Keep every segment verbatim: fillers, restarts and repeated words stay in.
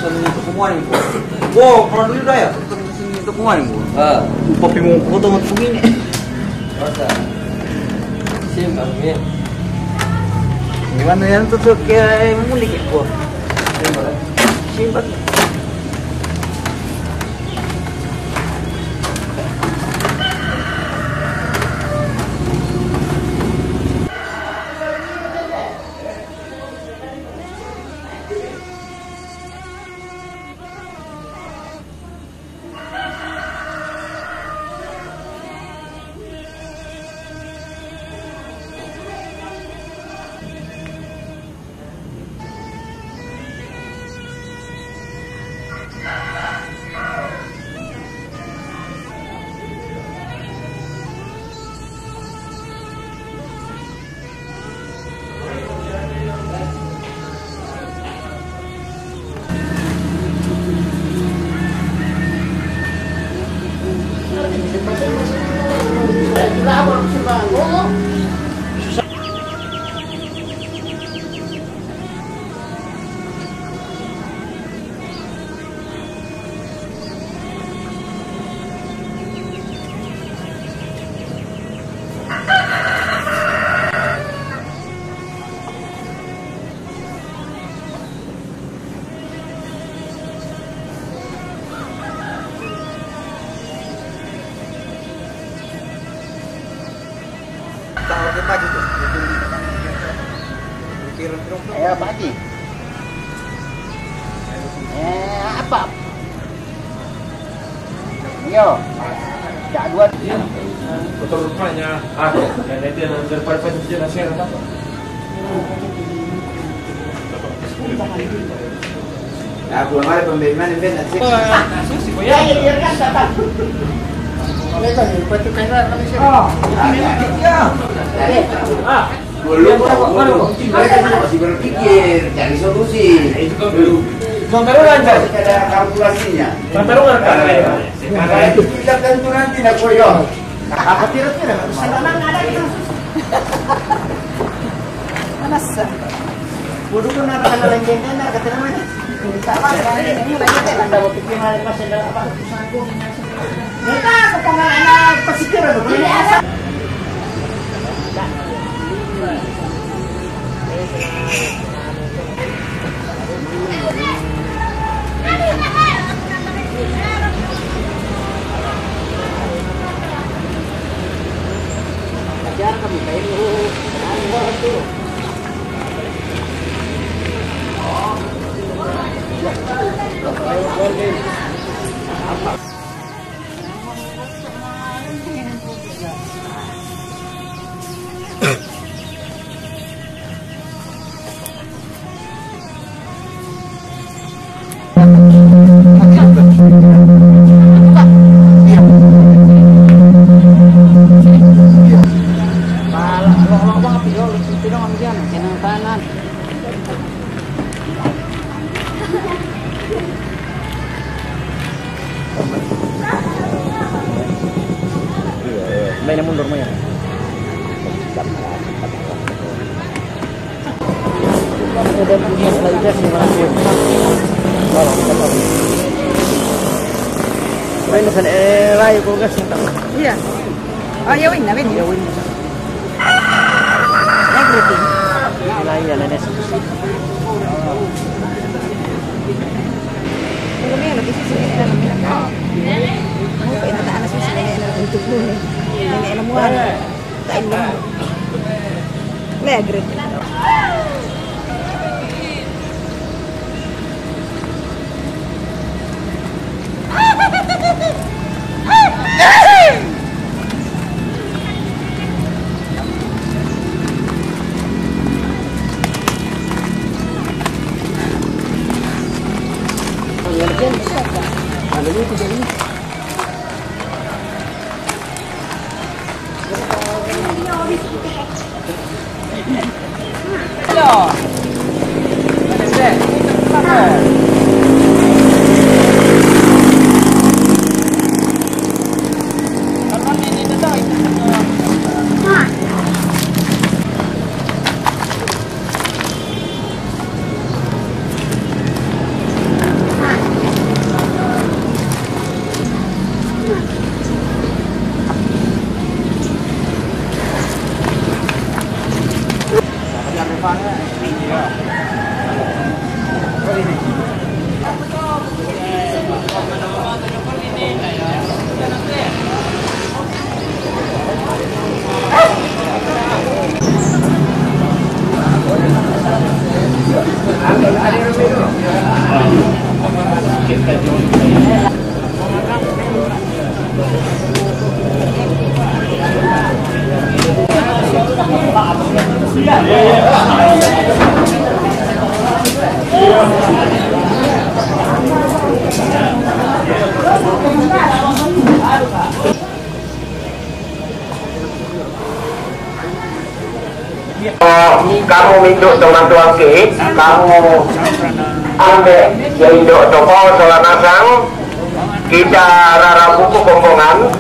Kumuha ko. Wow, kalau dulu dah ya? Kumuha ko. Ah. Papi mo ko to, magpugin eh. Basta. Same lang, eh. Gimana yan, tutok kaya, eh, mamuli ko. Same lang. Tahu kita gitu. Ayo, Pak Haji. Eh, apa? Iya. Cak dua. Betul rupanya. Ah, dan itu yang daripada penjelasan apa? Nah, belum ada pemberian yang benar sih. Oh, ya, ya, ya, kan, Pak. Mereka nih, batu kayu kan sih. Oh, iya. Ah. Belum, belum. Mereka juga masih berpikir, cari solusi. Belum. Bang Tarung lancar. Masih ada kalkulasinya. Bang Tarung lancar. Karena itu tidak tentu nanti nak koyo. Apa tidak, tidak? Panas. Bodoh pun ada kena lengkengnya, ada kena mana? Sama, ada yang mulai, ada berpikir, ada pas ada apa? Iya, iya. Lain yang mundur, Maya. Udah punya sliders nih, Mas. Lain sana, eh, lain kulkas nih, Kak. Iya. Oh, ya, win, ya, win. Ya, win. Everything. Lain ya, nenek. Pero may ano, kasi sila na namin ako. Ano pa yung anak na susunod na yung tugtog mo eh. Hindi na alam mo ano. Kain lang. May agrit. Kamu mintu teman tuan ke, kamu ambil ya induk toko sola nasang, kita rara buku kombongan,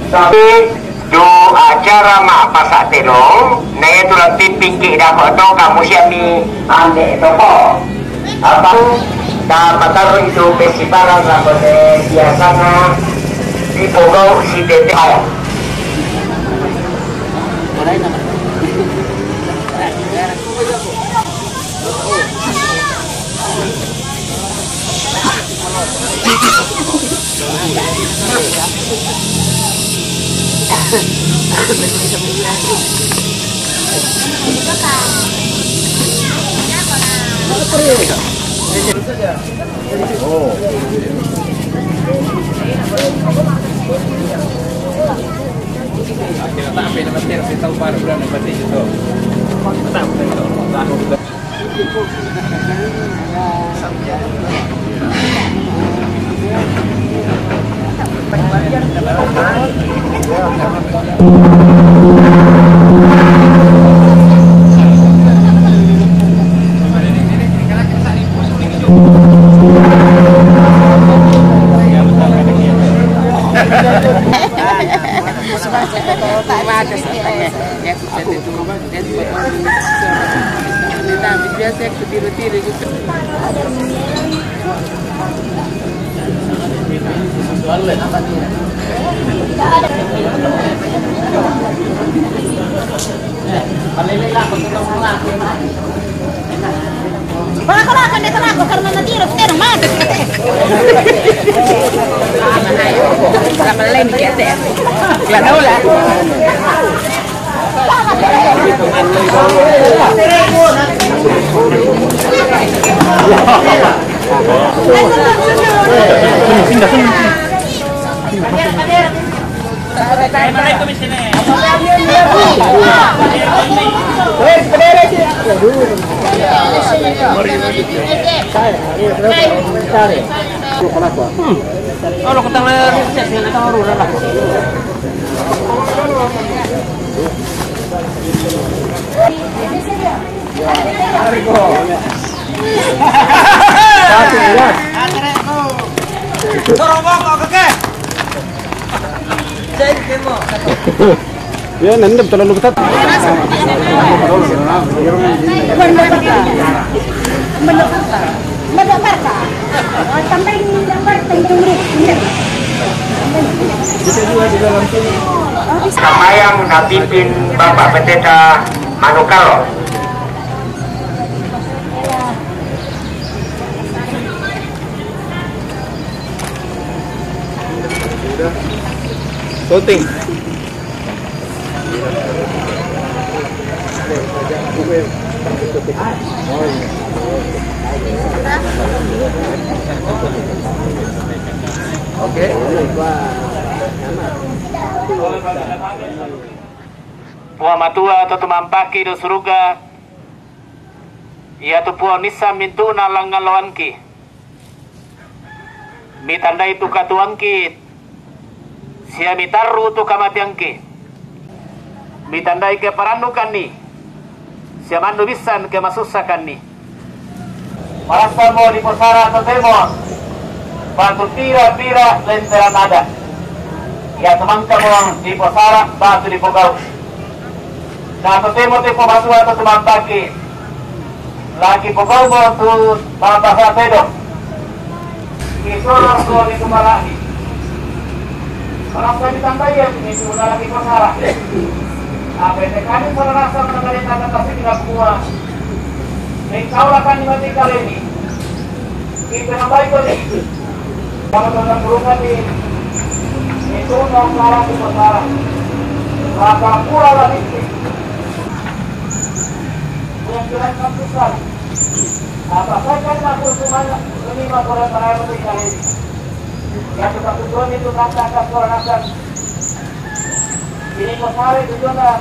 tapi do acara mak pasak telong, ne tulang piping ke dako to kamu siami ambil toko. Apa? Dapat taruh itu festival apa ne biasanya di Pogau si T T A. Baka ko lang, hindi ko lang, karena natira, pero mati. Wala pala lang, hindi kaya, te. Wala na, wala. Ya, nandam terlalu ketat. Sambayang napimpin Bapak Pendeta Manukaro. Syuting. Oke. Puang Matua to tumampaki do suruga, ia tu puang nisa mintu'na langaloanki. Mitandai tu katuangki, sia mitarru tu kamatiangki. Mitandai keparannukanni, sia mannu bissan kemasussakanni. Marasamo diposara totemo batu pira-pira lenteran ada. Ia tumangkamo diposara batu dipogau. Na totemo te Puang Matua to tumampaki. Lagi pogaumo tu mapasa sedo. Isoro ko di kumarani. Marasa di tandai ya ini tu lagi pasara. Apa yang kami salah rasa mengenai tanda kasih tidak kuat. Engkau akan dimatikan ini. Kita baik ko ni. Kalau tanda kurungan ni, itu mau salah di pasara. Maka pura lagi. Bukan kira kampus lagi. Apa saja aku semuanya ini mau kurang merayu di kali. Ya, coba tujuan itu kata atas kurang akan. Ini kau sare tujuan.